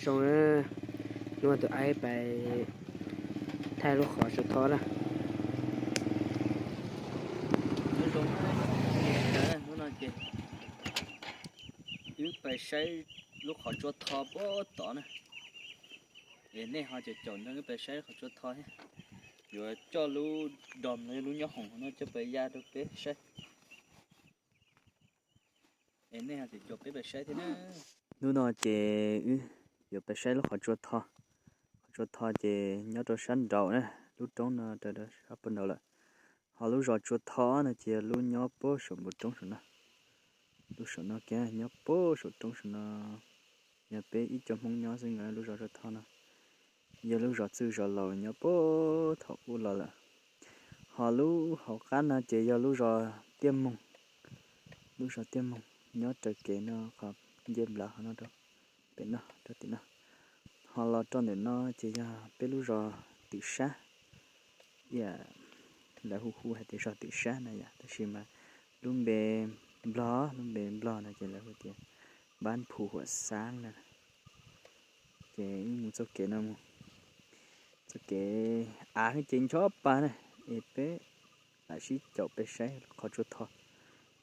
Zoo, hnub no tus aib pais thaij lub qhov tsua tho na. Nyob zoo, hnub no ces wb pais saib lub qhov tsua tho puag tod na. Es nej ho caum caum nrog wb pais saib lub qhov tsua tho thiab. Yuav coj lub dos los yog lub nyob hoom no coj pais ya rau peb saib. Es nej ho caum caum peb pais saib thiab na. Hnub no ces wb yuav pais saib lub qhov tsua tho. Qhov tsua tho ces nyob rau sab nraud na, lub roob no raws rau sab puag nraud lawm. Ho lub zos tsua tho no ces yog lub nyob puag saum npoo roob saum no. Lub saum no kiag nyob puag saum roob saum no, yog peb ib co Hmoob nyob xwb nkaus. Lub zos tsua tho no yog lub zos txwj zos laus nyob puag thaum ub los lawm. Ho lub hauv qab no ces yog lub zos Tiaj Moog. Lub zos Tiaj Moog nyob raws kev no qhov nce nplav qhov no rau pem no rau tim no. Ho los rau ntawm no ces yog peb lub zos Twm Sab. Ib yam lawv hu hu hais tias zos Twm Sab na yom, tab sis mas lub npe Nplog, lub npe Nplog no ces lawv hu tias Npab Phu Huam Xab na. Ces wb mus txoj kev no mus, txoj kev av ces ncho pa na, es peb lam sib caum peb saib qhov tsua tho.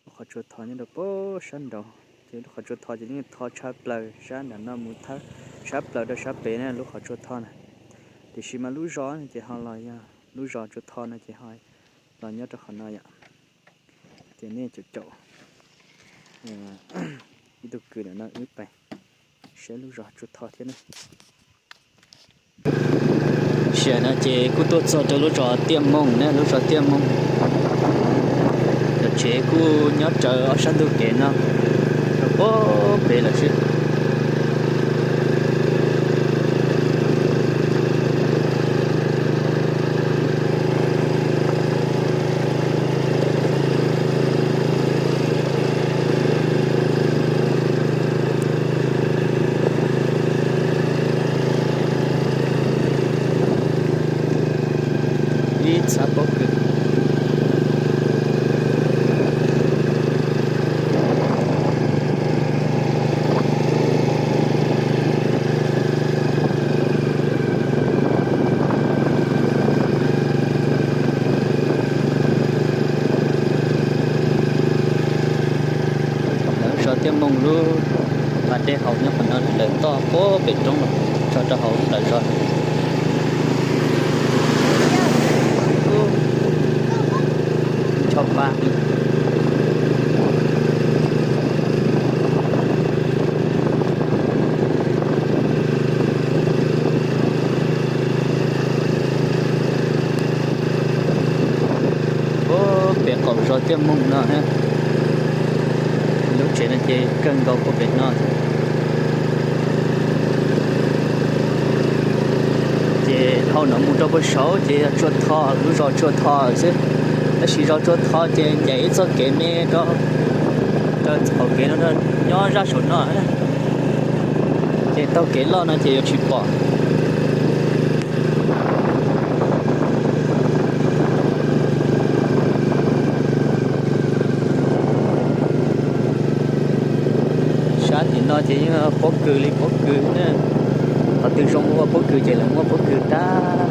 Lub qhov tsua tho nyob rau puag sab nraud, ces lub qhov tsua tho ces yeej tho tshaj plaws sab nram no mus, tshaj plaws rau sab pem na lub qhov tsua tho na. Tiam sis mas lub zos no ces ho los yog lub zos tsua tho no ces ho los nyob rau qhov no yom. Ces nej caum caum ib tug kws ntawm no wb pais saib lub zos tsua tho thiab na. Sij hawm no ces kuj tuaj txog rau lub zos Tiaj Moog na, lub zos Tiaj Moog. Cov tsev kuj nyob raws ob sab ntug kev no rau puag pem lawm xwb. Ib txhab pob kws. Lawv zos Tiaj Moog lub pas dej haus nyob qhov no, lawv toj puag pem roob los tso rau hauv lawv zos. Ncho pa. Puag pem qaum zos Tiaj Moog no, lub tsev no ces kawg nkaus puag pem no. Ces dhau no mus rau puag saud ces yog tsua tho, lub zos tsua tho xwb. Tab sis zos tsua tho ces ncaim ib txoj kev me rau, rau qaum kev no nyob zaj saum no. Ces taug kev loj no ces yuav tsis pom. Sab tim no ces yeej pob kws li pob kws na. Qhov twg zoo ua pob kws ces lawv muab pob kws tag.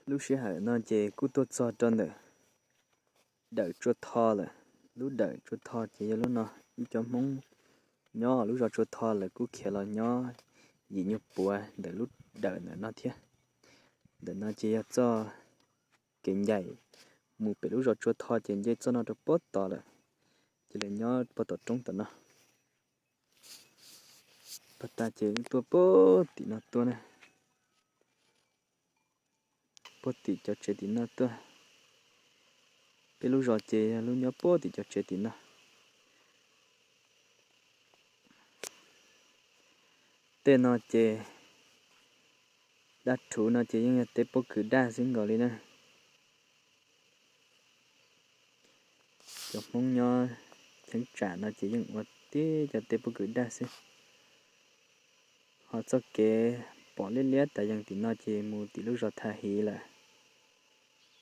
Lub sij hawm no ces kuj tuaj txog rau ntawm dawm tsua tho lawm. Lub dawm tsua tho ces yog lub no, ib cov Hmoob nyob lub zos tsua tho lawv kuj khiav los nyob yim nyuag puav ntawm lub dawm ntawm no thiab. Ntawm no ces yog txoj kev ncaim mus pem lub zos tsua tho ces nce txoj no rau puag tod lawm, ces lawv nyob puag tom roob tom no. Pag tas ces tuaj puag tim no tuaj na, puag tim cov tsev tim no tuaj. Peb lub zos ces yog lub nyob puag tim cov tsev tim no. Tej no ces dab rhuv no ces yeej yog teb pob kws daj xwb nkaus li na. Cov Hmoob nyob cheeb tsam no ces yeej ua tib cov teb pob kws daj xwb. Ho txoj kev pom liab liab tas yees tim no ces mus tim lub zos Tha Hiv lawm.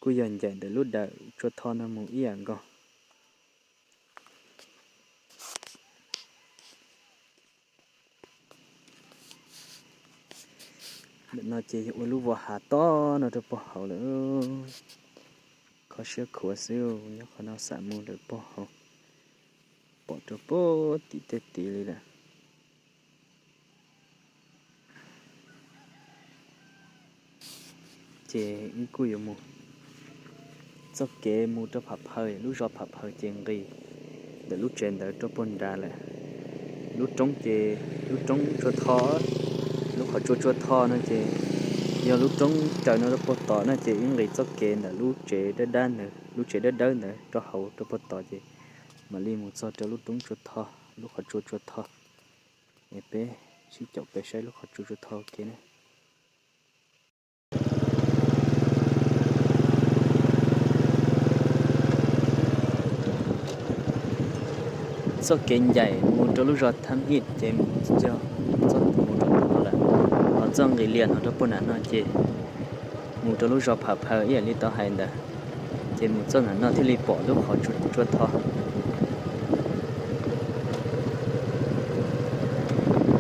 Kuj yog ncaim ntawm lub dawm tsua tho no mus ib yam nkaus. Ntawm no ces yog ua lub vos hav tob no rau puag hauv lawm. Kho siab khuav xwb, nyob qhov no xam mus lawm puag hauv, pom rau puag tim tej tid li lawm. Ces wb kuj yuav mus txoj kev mus rau Pham Phaws, lub zos Pham Phaws ces nqis ntawm lub tsev ntawd rau puag nrad lawm. Lub roob ces lub roob Tsua Tho, lub qhov tsua Tsua Tho no ces yog lub roob raws no rau puag tod no ces wb nqis txoj kev ntawm lub tsev dawb dawb ntawd, lub tsev dawb dawb ntawd rau hauv rau puag tod ces mam li mus txog rau lub roob Tsua Tho, lub qhov tsua Tsua Tho. Es peb sib caum peb saib lub qhov tsua Tsua Tho ua ke na. Txoj kev ncaim mus rau lub zos Thab Hij ces mus txog txoj mus rau tom no lawm, ho txoj nqis lias no rau puag nram no ces mus rau lub zos Pham Phaws ib yam li tau hais ntawd, ces mus txog nram no thiaj li pom lub qhov tsua Tho.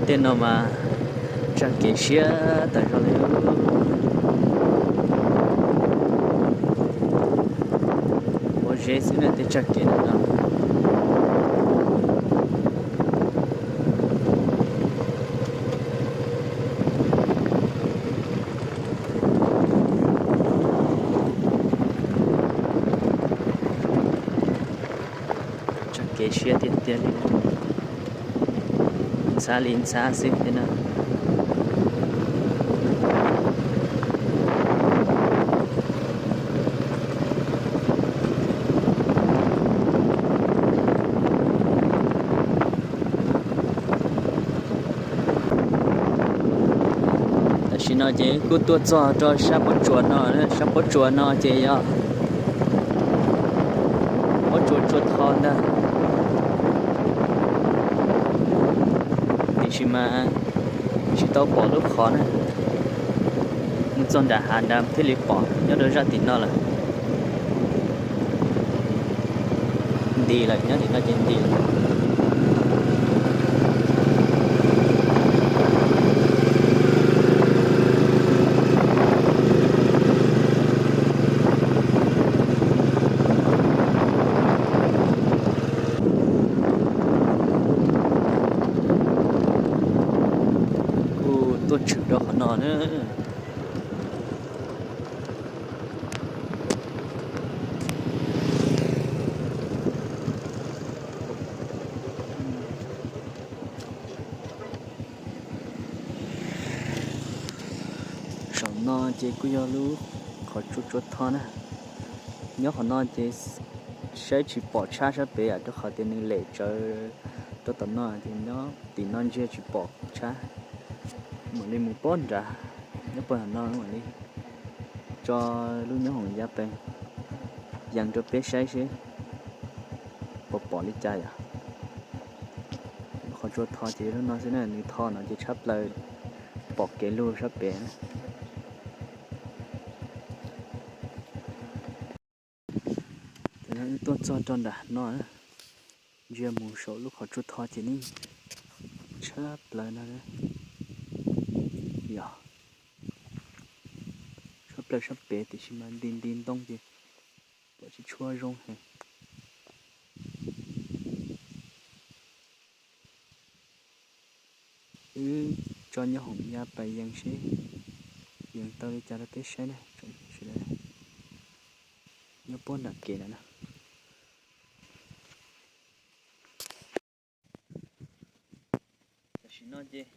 Tej no mas tsaj kev siab tas zog li. Pob zeb xwb na tej tsaj kev ntawm no. Tsaj kev siab tiag tiag li, ntxhab li ntxhab xwb thiab na. Tam sim no ces kuj tuaj txog rau sab pob tsuas no, sab pob tsuas no ces yog pob tsuas Tsua Tho ntag. Tiam sis mas tsis tau pom lub qhov na, mus txog nram hav nrad thiaj li pom nyob rau zaj tim no lawm. Nti lawm, nyob tim no ces nti lawm. Kuj tuaj tshwm rau qhov no na. Saum no ces kuj yog lub qhov tsua Tsua Tho na. Nyob qhov no ces saib tsis pom tshab sab pem yom, rau qhov tias nws lem tsawv rau tom no ces nyob tim no ntsia tsis pom tshab. Mam li mus pob nrad, nyob puag tom no mam li tso lub nyob hoom ya pes yees rau peb saib seb puas pom li cas yom. Qhov Tsua Tho ces lub no xwb na, nws tho no ces tshab plaws pom kev lug sab pem na. Ces wb tuaj txog rau nram no, ntsia mus saum lub qhov Tsua Tho ces nws tshab plaws no, yog tshab plaws sab pem tiam sis mas nti nti ntoo ces pom tsis tshua zoo heev. Wb tso nyob hoom ya pes yees seb yees tau li cas rau peb saib na. Nyob puag nram kev ntawm no. Tam sim no ces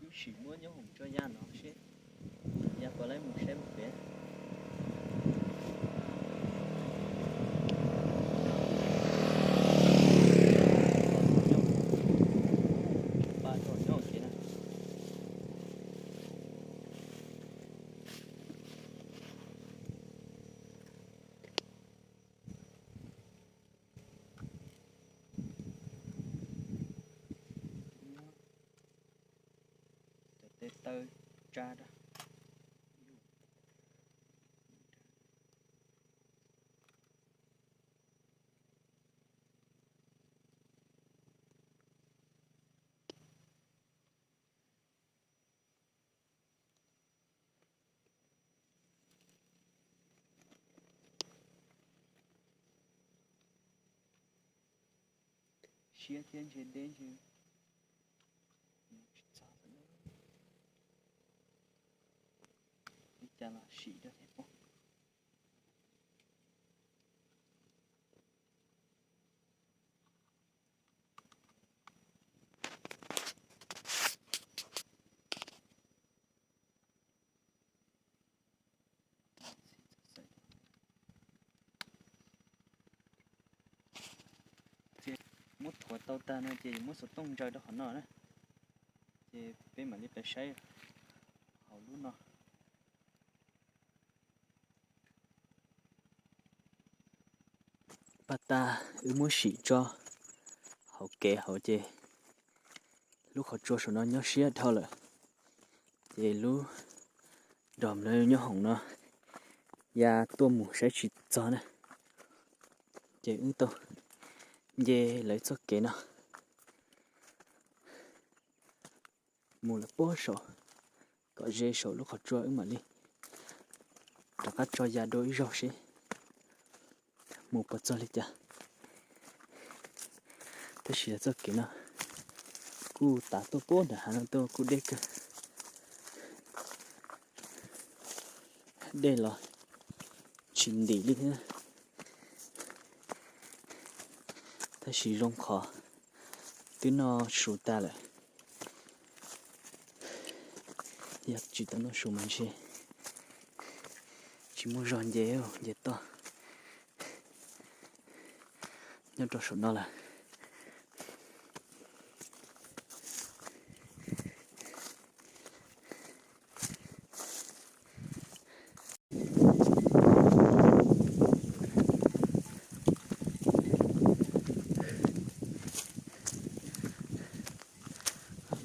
wb sim muab nyob hoom tso ya no seb ya puas laib mus saib mus pem. Cov tes taw tsa rau. siab thiab ntshe deb ntshe tsis txog li cas los sim rau thiab. Muab thuav tau tag no ces muab xov tooj ntsaws rau qhov no na, ces peb mam li pais saib hauv lub no. Pab tab wb muab sim tso hauv kev hauv ces lub qhov tsua saum no nyob siab dhau lawm, ces lub nrog nyob hoom no ya tuaj mus saib tsis txog na, ces wb tau nce lawv txoj kev no mus lawm puag saum, kom ze saum lub qhov tsua wb mam li rov qab tso ya dua ib zaug seb mus puas txog li cas. Tab sis txoj kev no kuj tav tuaj puag nram hav no tuaj kuj deb kawg, dej los tsis ntim li thiab, tab sis zoo qhov twb noj su tag lawm. Yog tsis tau noj su mas ntshe tsis muaj zog nce, nce toj nyob rau saum no lawm.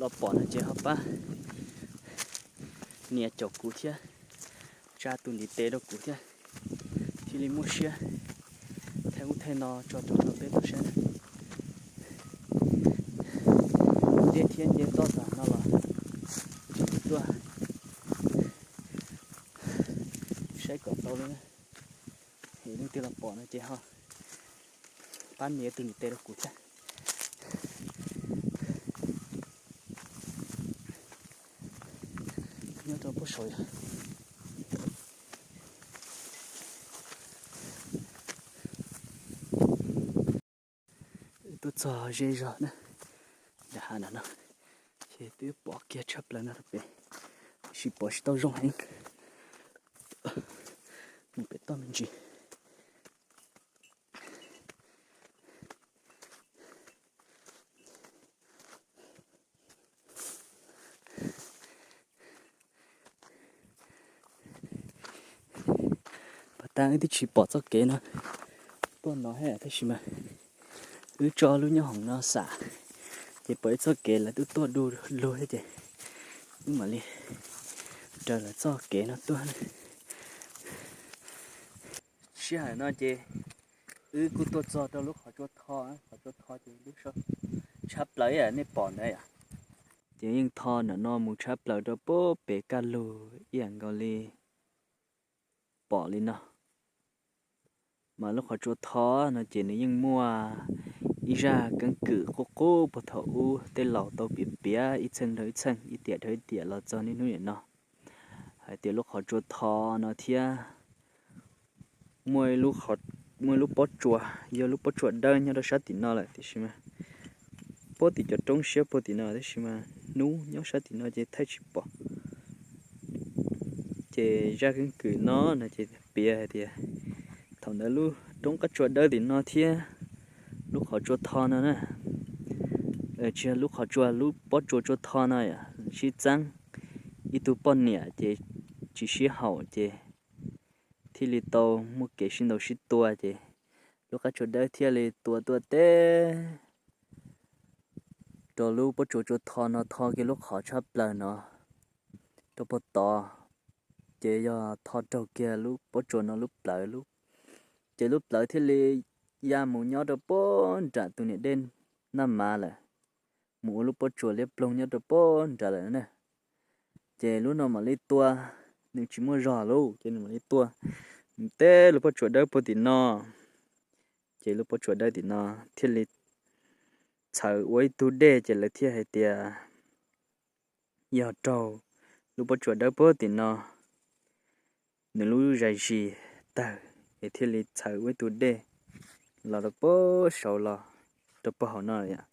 Los pom no ces ho pab nias caum kuv thiab, tsa tus ntiv tes rau kuv thiab, thiaj li muaj siab thaij ub thaij no tso rau peb tau saib na. Dej thiab nce toj tas no los tuaj saib kom tau li na. Es leej twg los pom no ces ho pab nias tus ntiv tes rau kuv thiab. Nyob rau puag saud yog tuaj txog ze zog na, nram hav no no, ces twb pom kiag tshaj plaws no rau pem, tab sis pom tsis tau zoo heev, mus pem toj me ntsis. Pas tas wb twb tsis pom txoj kev no tuaj no thiab tab sis mas wb tso lub nyob hoom no xam, ces pom ib txoj kev lawv twb tuaj du lug thiab ces wb mam li raws lawv txoj kev no tuaj. Sij hawm no ces wb kuj tuaj txog rau lub qhov tsua tho, qhov tsua tho ces lub tshab plaws ib yam nej pom ntawd yom. Ces yeej tho ntawm no mus tshab plaws rau puag pem kaj lug ib yam nkaus li pom li no. Mas lub qhov tsua tho no ces nws yeej muaj ib zaj keeb kwm qub qub puag thaum ub tej laus tau piav piav ib txheej dhau ib txheej, ib tiam dhau ib tiam los txog niaj hnub niam no, hais tias lub qhov tsua tho no thiab muaj ib lub pob tsuas, yog lub pob tsuas dawb nyob rau sab tim no lawm tiam sis mas puag tim cov roob siab puag tim no tab sis mas hnub nyob sab tim no ces thaij tsis pom. Ces zaj keeb kwm no no ces piav hais tias thaum ntawd lub roob qab tsuas dawb tim no thiab lub qhov tsua tho no na, tsis yog lub qhov tsua, lub pob tsuas tsua tho no sib txeeb, ib tug poj niam ces tsis sib haum ces thiaj li tau muaj kev sib ntaus sib tua ces lub qab tsuas dawb thiaj li tua tuaj teb rau lub pob tsuas tsua tho no, tho kiag lub qhov tshab plaws no rau puag tod, ces yog tho raug kiag lub pob tsuas no lub plawv, ces lub plawv thiaj li ya mus nyob rau puag nram tus niam dej Naj Mav lawm, mus ua lub pob tsuas liab ploog nyob rau puag nrad lawm na. Ces lub no mam li tua, nws tsis muaj zog lauj, ces nws mam li tua mus teb lub pob tsuas dawb puag tim no, ces lub pob tsuas dawb tim no thiaj li txhawv ua ib tug dej ces lawv thiaj hais tias yog raug lub pob tsuas dawb puag tim no nws lub zais zis tawg es thiaj li txhawv ua ib tug dej los rau puag saud los rau puag hauv no yom.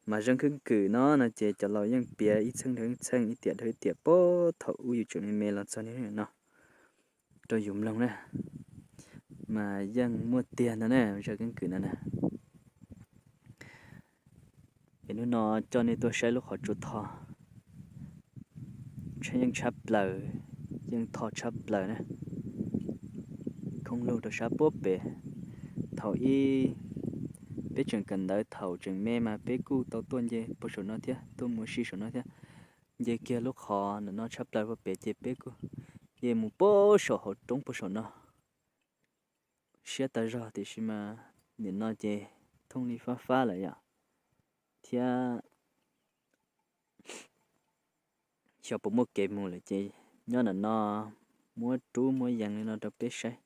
Mas zaj keeb kwm no no ces cov laus yeej piav ib txheej dhau ib txheej, ib tiam dhau ib tiam puag thaum ub yus tseem me me los txog niaj hnub no rau yus mloog na. Mas yeej muaj tiag ntag na zaj keeb kwm no na. Es hnub no coj nej tuaj saib lub qhov tsua tho, yeej tshab plaws, yeej tho tshab plaws na. Khoob lug rau sab puag pem. Thaum ub peb tseem kawm ntawv thaum tseem me mas peb kuj tau tuaj nce puag saum no thiab, tuaj mus ua si saum no thiab. Nce kiag lub qhov ntawm no tshab plaws puag pem ces peb kuj nce mus puag saum hauv roob puag saum no siab tas zog, tiam sis mas nim no ces thooj li fab fab lawm yom, thiab xyov puas muaj kev mus lawm ces nyob ntawm no muab rub muab yees li no rau peb saib.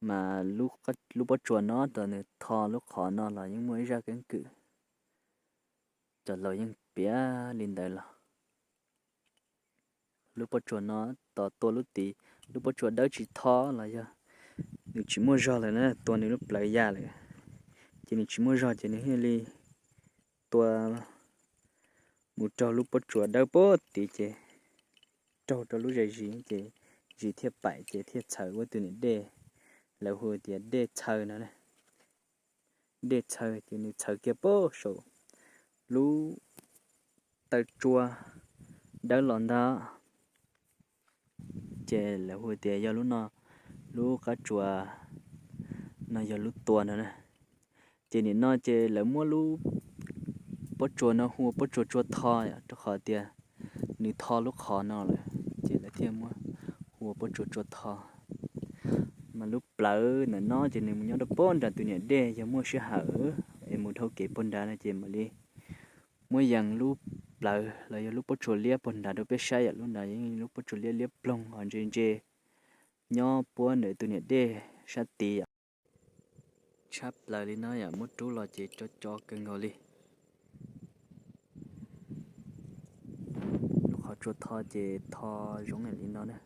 Mas lub pob tsuas no thaum nws tho lub qhov no los yeej muaj ib zaj keeb kwm, cov laus yeej piav li ntawd los lub pob tsuas no tos tua lub tid, lub pob tsuas dawb tsis tho los yog nws tsis muaj zog lawm na, tua nws lub plawv ya lawm, ces nws tsis muaj zog ces nws thiaj li tua mus raug lub pob tsuas dawb puag tid ces raug rau lub zais zis ces zis thiaj paim ces thiaj txhawv ua tus niam dej, lawv hu tias dej txhaw no. Dej txhaw ces nws txhawv kiag puag saum lub taw tsua dawb los ntag. Ces lawv hu tias yog lub no, lub qab tsua no yog lub tua no na. Ces nim no ces lawv muab lub pob tsuas no hu ua pob tsuas tsua tho, rau qhov tias nws tho lub qhov no lawm ces lawv thiaj muab hu ua pob tsuas tsua tho. Mas lub plawv ntawm no ces nws mus nyob rau puag nram tus niam dej, yog muaj sij hawm es mus dhau kev puag nrad no ces mam li muab yees lub plawv los yog lub pob tsuas liab puag nrad rau peb saib yom. Lub nrad yeej lub pob tsuas liab liab ploog ho ntse ntse nyob puag ntawm tus niam dej sab tid yom. Tshab plaws li no yom, muab rub los ces co co kawg nkaus li. Lub qhov tsua tho ces tho zoo li no na,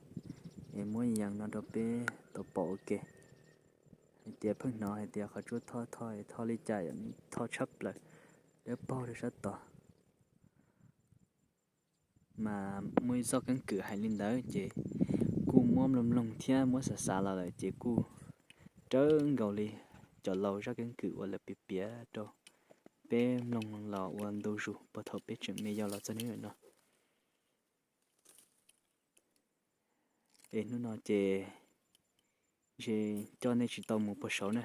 es muab yees no rau peb tau pom ua ke. Hais tias pheej hnov hais tias qhov tsua tho tho es tho li cas yom, nws tho tshab plaws, dawb paug rau sab tod. Mas muaj ib zaj keeb kwm hais li ntawd ces kuj muab mloog mloog thiab muab xav xav los lawm ces kuj rawv nkaus li cov laus zaj keeb kwm uas lawv piav piav rau peb mloog los ua ntu zus puag thaum peb tseem me yau los txog niaj hnub no. Es hnub no ces ntshe coj nej tsis tau mus puag saud na,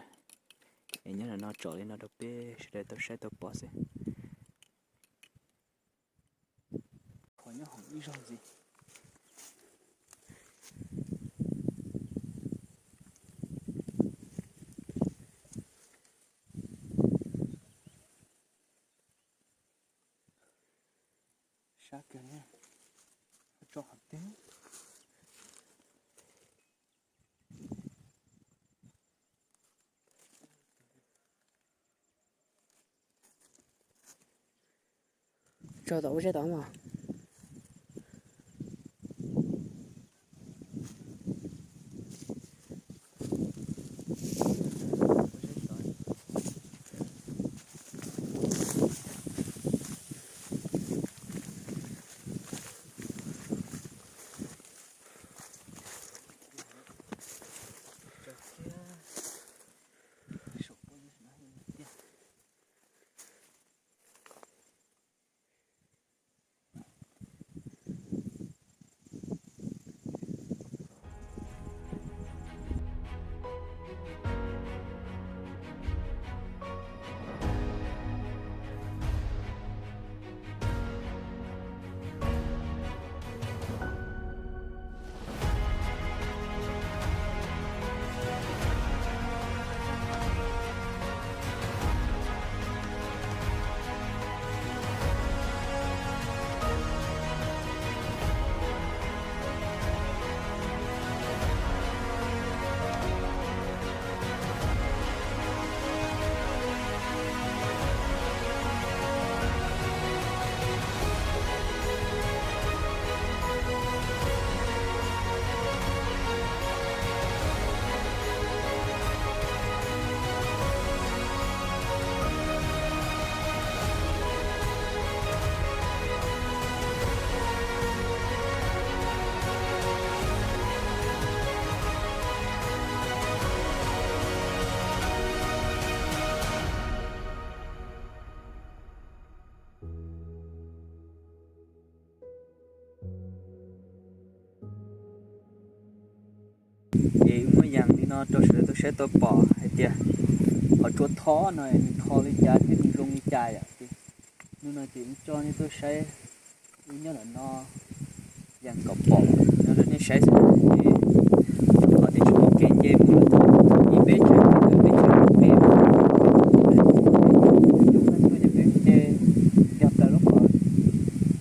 es nyob ntawm no tsom li no rau peb sawv daws tau saib tau pom xwb. Qhov nyob hauv ib zog ntxiv. Sab kawg, tso qhov twg. Tso tom ua zeb tod mas. Ces wb muab yees li no rau sawv daws tau saib tau pom hais tias qhov tsua tho no nws tho li cas thiab nws zoo li cas yom. Ces hnub no ces wb coj nej tuaj saib, wb nyob ntawm no yees kom pom no rau nej saib xwb. Ces qhov tias tsis muaj kev nce mus, ib peb tsev, peb tsev mus pem, coob leej tuaj ces peb nce yog plaws lub qhov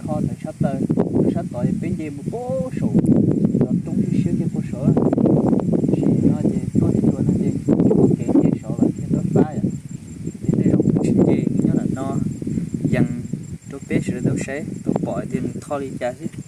tho ntawd tshaj plaws, rau sab tod ces peb nce mus puag saum cov roob siab siab kiag puag saud. Tam sim no ces tuaj txog no ces tsis muaj kev nce saud lawm thiaj rov fab yom. Ces tej zaum kuv tsis nce, nyob ntawm no yees rau peb sawv daws tau saib tau pom tias nws tho li cas xwb.